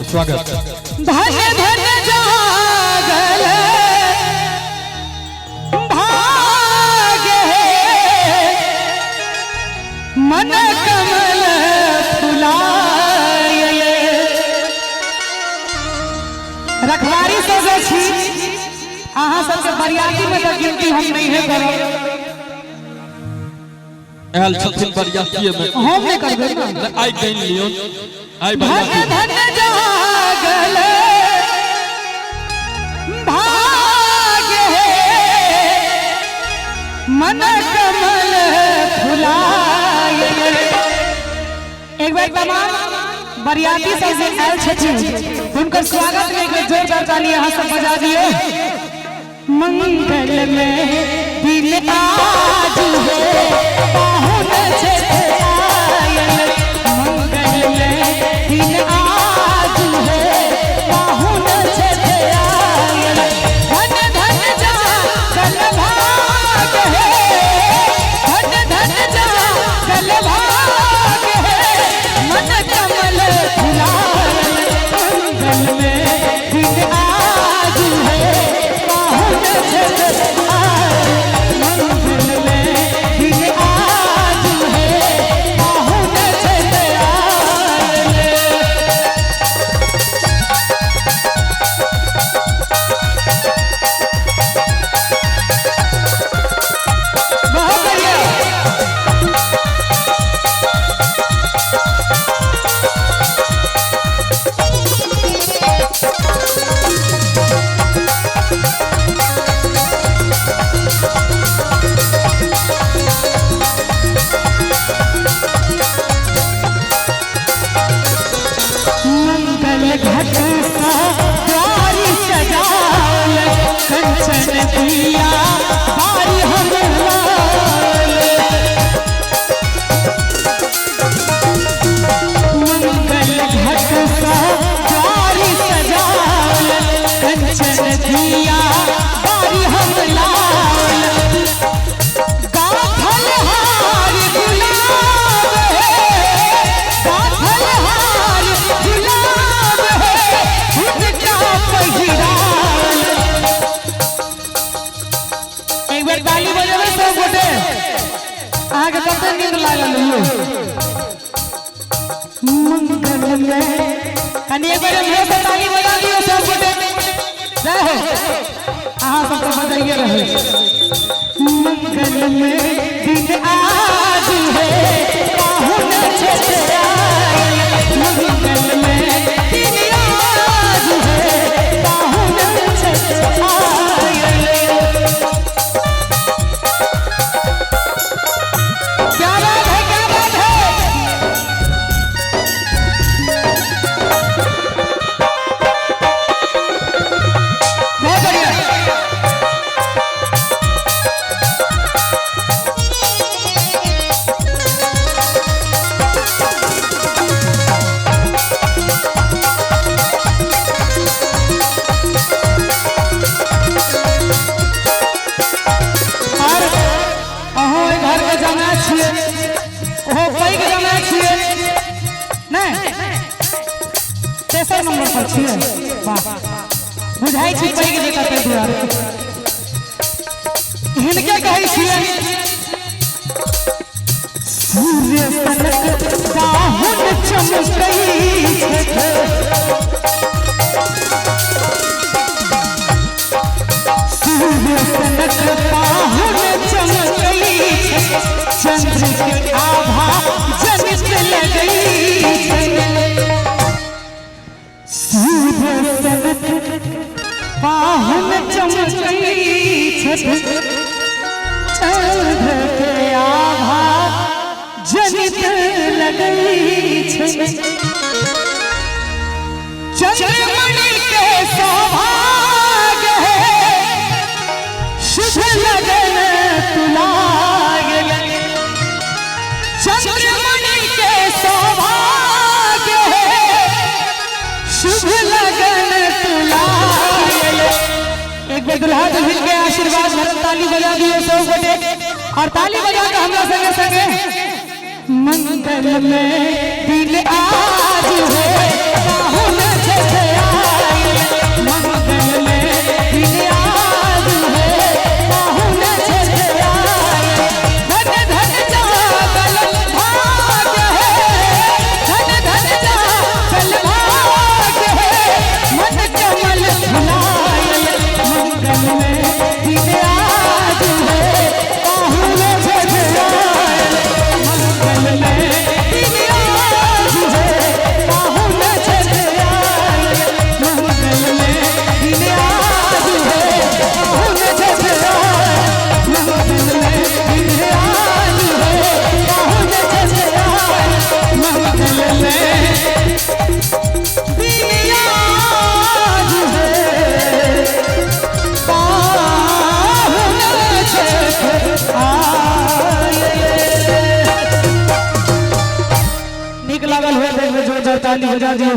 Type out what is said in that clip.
स्वागत। धन धन जागल भाग्य हे, मन कमल फुलायल। रखवारी सब जे छी, अहाँ सबके बरियाती में तऽ गिनती हम नहीं है करब। आयल छथिन बरियातीये में। हम नहीं करबै ना। आइ गनि लियौन आइ धन बरियाती। धन जागल भाग्य हे, मन कमल फुलायल। एक बेर तमाम बरियाती सब जे आयल छथिन, हुनकर स्वागत में एक बेर जोरदार ताली अहाँ सब बजा दियौ। मंगल में दिन आज है, पाहुन छथि आयल। मंगल में दिन आज है, पाहुन छथि आयल। धन धन जागल भाग्य हे, धन धन जागल भाग्य हे, मन कमल फुलायल। मंगल में दिन आज है, पाहुन छथि आयल। मंगल में दिन आज है, पाहुन छथि आयल। बहुत बढ़िया। मंगल घट सा द्वारी सजावल, कंचन दिया बारी हम लाल। मंगल घट सा द्वारी सजावल, कंचन दिया बारी हम लाल। गाथल हार गुलाब है, गाथल हार गुलाब है, हुनका पहिराल। एक बेर ताली बजेबै सब गोटे। अहाँके कते नींद लागल यौ। मंगल में कनि एक बेर जोर से ताली बजा दियौ सब गोटे। जय हो, अहाँ सब तऽ बजाइए रहल छी। मंगल में दिन आज है, पाहुन छथि आयल। मंगल में दिन आज है, पाहुन छथि आयल। क्या बात है, क्या बात है। बहुत बढ़िया। और अहूँ ओहि घर के जमाय छियै, ओहो पैघ जमाय छियै, नहि तेसर नंबर पर छियै। वाह, बुझाइ छी पैघ बेटा, ताहि दुआरे हिनके कहै छियै। सूर्य सनक पाहुन चमकै छथि, सूर्य सनक पाहुन चमकै छथि, चंद्र के आभा जनित लगै छथि। सूर्य सनक पाहुन चमकै छथि, चंद्र के आभा जनित लगै छथि। चंद्रमणि के सौभाग्य है, शुभ लगन तुलायल। चंद्रमणि के सौभाग्य है, शुभ लगन तुलायल। एक बेर दुल्हा दुल्हन के आशीर्वाद भरल ताली बजा दियौ सब गोटे और ताली बजा के हमरा संगे संगे। मंगल में दिन आज है, पाहुन। ताली बजा दियो।